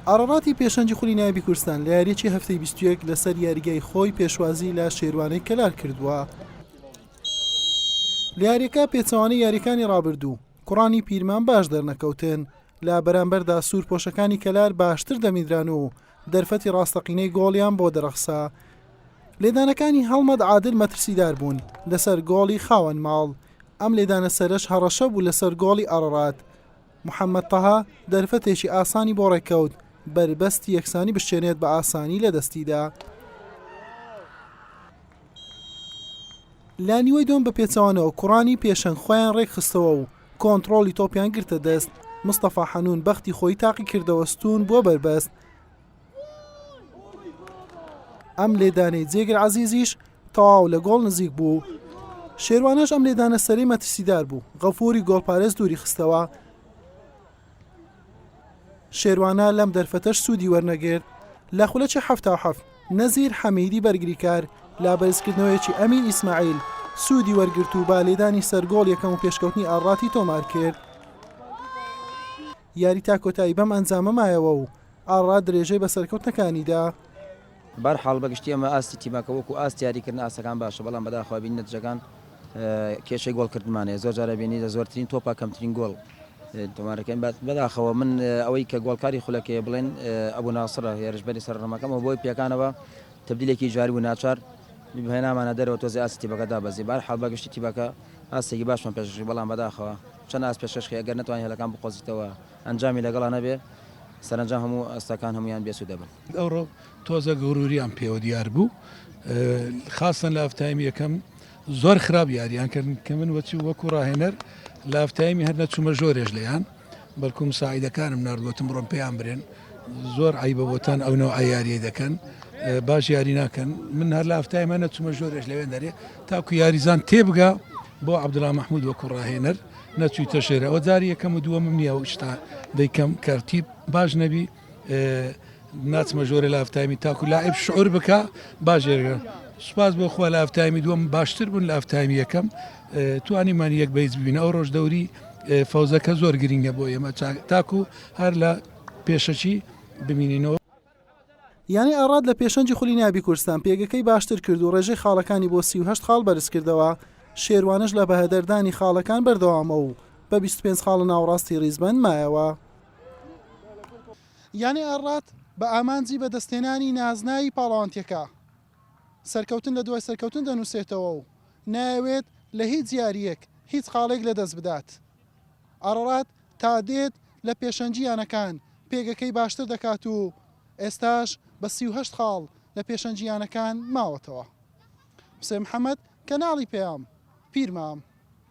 ئاراراتی پێشەنگی خولی نایابی کوردستان لە یارییەکی هەفتەی 21 لەسەر یاریگای خۆی پێشوازی لە شێروانەی کەلار کردووە. لە یاریەکە پێچەوانەی یاریەکانی ڕابردوو، کوڕانی پیرمان باش دەرنەکەوتن، لە بەرامبەردا سوورپۆشەکانی کەلار باشتر دەبیندران و دەرفەتی ڕاستەقینەی گۆڵیان بۆ دەرەخسا. لێدانەکانی هەڵمەت عادل مەترسیدار بوون لەسەر گۆڵی خاوەن ماڵ، ئەم لێدانە سەرەش هەڕەشە بوو لەسەر گۆڵی ئاراڕات. محەمەد تەها دەرفەتێکی ئاسانی بۆ ڕێککەوت بەربەستی یەکسانی بشکێنێت بە ئاسانی لەدەستیدا. لە نیوەی دووەم بە پێچەوانەوە کوڕانی پێشەنگ خۆیان ڕێکخستەوە و کۆنتڕۆڵی تۆپیان گرتە دەست، مستەفا حەنوون بەختی خۆی تاقیکردەوە ستوون بووە بەربەست، ئەم لێدانەی جێگر عەزیزیش تەواو لە گۆڵ نزیک بوو، شێروانەش ئەم لێدانە سەرەی مەترسیدار بوو، غەفوری گۆڵپارێز دووری خستەوە. شێروانە لەم دەرفەتەش سوودی وەرنەگرت. لە خولەکی 77 نەزیر حەمیدی بەرگریکار لە بەرزکردنەوەیەکی ئەمیر ئیسماعیل سوودی وەرگرت و با لێدانی سەر گۆڵ یەکەم و پێشکەوتنی ئاڕاتی تۆمار کرد. یاری تا کۆتایی بەم ئەنجامە مایەوە و ئاڕات درێژەی بە سەرکەوتنەکانی دا. بەرحاڵ بە گشتی ئەمە ئاستی تیمەکە وەکو ئاستی یاریکردن ئاستەکان باشە بەڵام بەداخەوە بینی نەتیجەکان کێشەی گۆڵکردنمان هەیە زۆر جارە بینی لە زۆرترین تۆپا کەمترین گۆڵ تۆمارەکەین بەداخەوە من ئەوەی کە گۆڵکاری خولەکەیە بڵێن ئەبوو ناسڕە هێرشبەری سەر ڕمەکەمەوە بۆی پێکانەوە تەبدیلێکی جاری بوو ناچار هێنامانە دەرەوە تۆزێ ئاستی تیپەکە دابەزی بار حاڵ بەگشتی تیپەکە ئاستێکی باشمان پێشکەش بەڵام بەداخەوە چەند ئاست پێشکەش ئەگەر نەتوانین هەلەکان بقۆزیتەوە ئەنجامی لەگەڵا نەبێ سەرەنجام هەموو ئاستەکان هەمویان بێسوود دەبن. ئەوڕۆ تۆزە غروریان پێوە دیار بوو خاستەن لە هافتایمی یەکەم زۆر خراپ یاریان کردن کە من وەچی وەکو ڕاهێنەر لە هافتایمی هەر نەچوومە ژۆرێش لێیان بەڵکو مساعیدەکانم نارد گوتم بڕۆن پێیان برێن زۆر عیبە بۆتان ئەو نەوعە یاریی دەکەن باش یاری ناکەن من هەر لە هافتایمە نەچوومە ژۆرێش لەوێن دەرێ تاکو یاریزان تێبگا بۆ عەبدوڵا مەحمود وەکو ڕاهێنەر نەچوویتە ژێرە ئەوە جاری یەکەم و دووەمم نییە ئەو شتە دەیکەم کە تیپ باش نەبی ناچمە ژۆرە لە هافتایمی تاکو لاعب شعور بکە باش یاریگە سوپاس بۆ خوا لە هافتایمی دووەم باشتر بوون لە هافتایمی یەکەم توانیمان یەک بە هیچ ببین ئەو ڕۆژ دەوری فەوزەکە زۆر گرنگە بۆ ئێمە تاکو هەر لە پێشەکی بمینینەوە. یانەی ئاڕات لە پێشەنگی خولی نایابی کوردستان پێگەکەی باشتر کرد و ڕێژەی خاڵەکانی بۆ 38 خاڵ بەرزکردەوە، شێروانەش لە بەهەدەردانی خاڵەکان بەردەوامە و بە 25 خاڵ لە ناوەڕاستی ڕیزبەند مایەوە. یانەی ئاڕات بە ئامانجی بەدەستهێنانی نازناوی پاڵەوانتیەکە، سەرکەوتن لە دوای سەرکەوتن دەنووسێتەوە و نایەوێت لە هیچ یارییەک هیچ خاڵێک لەدەست بدات. ئاڕاڕات تا دێت لە پێشەنگی یانەکان پێگەکەی باشتر دەکات و ئێستاش بە 38 خاڵ لە پێشەنگی یانەکان ماوەتەوە. حوسێن محەمەد، کەناڵی پەیام، پیرمام.